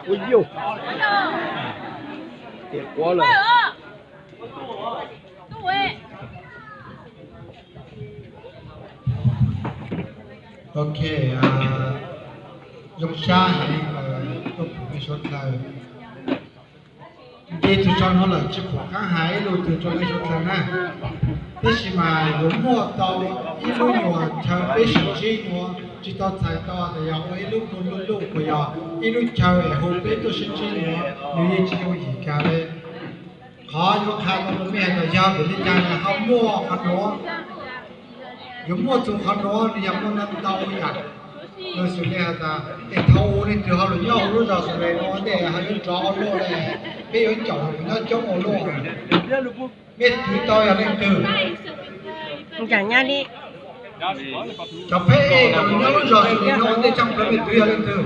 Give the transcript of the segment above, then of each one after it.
Ua yuj, tias quav lawm. Ok, zoo sab heev tuaj pum peb suav dlawg. Nce tug tso no lawm tsis pom qab hais ib lus twg rau peb suav dlawg na. Tab sis mas yuav muaj tau ib lub nyuag chaw peb sib ntsib nuav, tsis tau txhais tau tas yog ua ib lub kawg lub luj, puas yog ib lub chaw es hu peb tuaj sib ntsib nuav, nws yeej tsis yooj yim kag le. Qhov yuav qha tau rau mej hais tas yog vim li cas ho muaj qhov nuav, yuav muaj txug qhov nuav nws yog muaj ntau ntau yam. Xws li has tas es thaum ub leej twg ho lug nyob huv lub zog Suav Lees nuav ntej ho yuav rov ua luaj le, peb yuav caum lug nyob coob ua luaj. Mej twv tau yog leej twg? Cov pheb ej lug nyob lub zog Suav Lees nuav ua ntej tshaj plaws mej twv yog leej twg?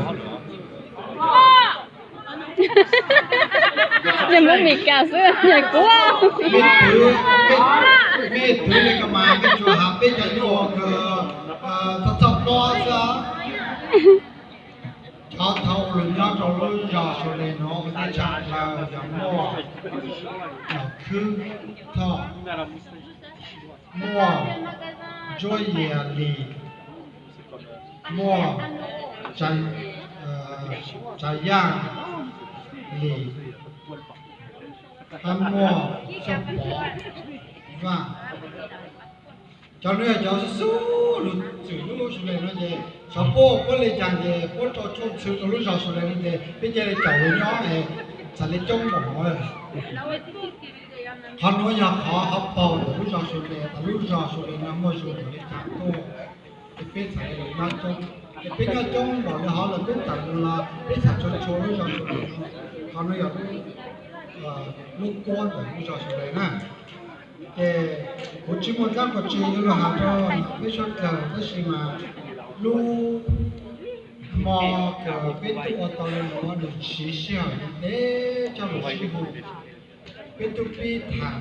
Yog Hmoob Mes Kas xwb, yog kuv. Mej twv, mej twv le ko mas mej tsuas has peb cov nyuj kws txhob txhob pob xwb. Cov thaum ub lug nyob rau lub zog Suav Lees nuav ua ntej tshaj plaws yog muaj Nom Khwb Thoj, muaj Ntsuab Yias Lis, muaj Tsav Yaj Lis, hab muaj Xyooj Pov Vaj. Cov nuav yog cov xub xub lug txwm lub Suav Lees nuav ces xyov puab, puab le caag ces puab rau tshooj txhw rau lub zog Suav Lees nuav ces peb ca le caum lug nyob es txhad le coob npaum nuav. Qhov nuav yog qhov ho paug ntawm lub zog Suav Lees tas lub zog Suav Lees nuav muaj zug ntawm le caag tuaj, ces peb txhad le lug nyob coob. Ces peb nyob coob npaum le hov los peb txhad lug los peb txhad tshua tshua lub zog Suav Lees nuav. Qhov nuav yog lub kuab ntawm lub zog Suav Lees na. Ces kuv tsis muaj dlaab quas tsi yuav lug has rau peb suav dlawg tab sis mas lub hmo kws peb tuaj ua tau le nuav nws siv sij hawm ntev coj lug sib hu. Peb tub pib tham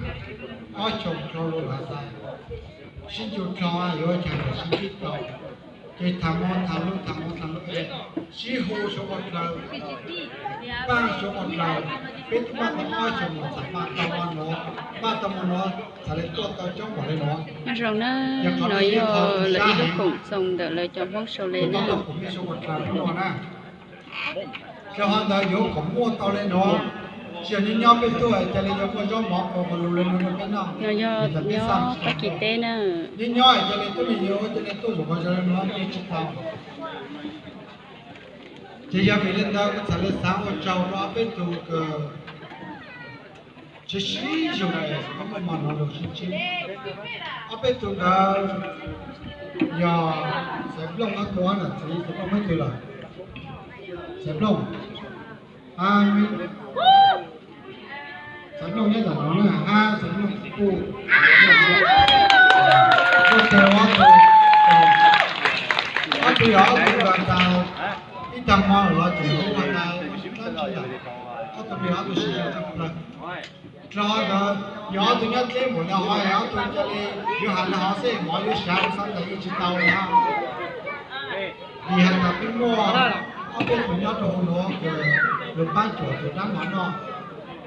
ob xyoos dlhau lug has tas sib ncu dlhau yuav ua caag sib ntsib tau. Ces tham mo tham lug tham mo tham lug es sib hu suav ua dlawg, paaj suav ua dlawg, peb tub paaj tau ob xyoos los txhad paaj tau mo nuav, paaj tau mo nuav txhad le tuaj tau coob npaum le nuav. Nyob zoo na, no yog lawv ib lub koom txoos ntawm lawv cov Hmoob Suav Lees na. Tau pum mej suav ua dlawg lub no na. Rau qhov ntawd yuav kom muaj tau le nuav, tsis yog nyob nyob peb tub ca le yuav muaj zaub mov kws mas lug le nuav rau peb noj. No yog nyob Fab Kis teb na. Nyob nyob ca le tub le yuav ca le tuaj zaum qhov zaum le nuav yeej tsis tau. Ces yog vim le ntawd kuv txhad le xaav ua tsaug rau ob peb tug kws sib sib zug es muaj mo nuav lug sib ntsib. Ob peb tug ntawd yog Xaiv Nplooj ob tug, txiv Xaiv Nplooj muaj ib tug lawm. Xaiv Nplooj, Xaiv Nplooj nyob tom no na, hab Xaiv Nplooj kuj, kuj teg ob tug, ob tug yog ob tug tas ib tag hmo los tseem ua tas dab tsi lawm, ob tug yog ob tug sib zog tshaj plawg. Rau qhov ntawd yog ob tug nyob dleb npaum le hov, ob tug ca le yuav has le hov xwb, mov yuav sav xav tas yeej tsis tau li hab. Vim has tas peb muaj ob peb tug nyob rau hauv nuav kws lug paab cuam tus dab mov noj,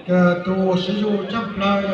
kws tus siv zug tshaj plawg yog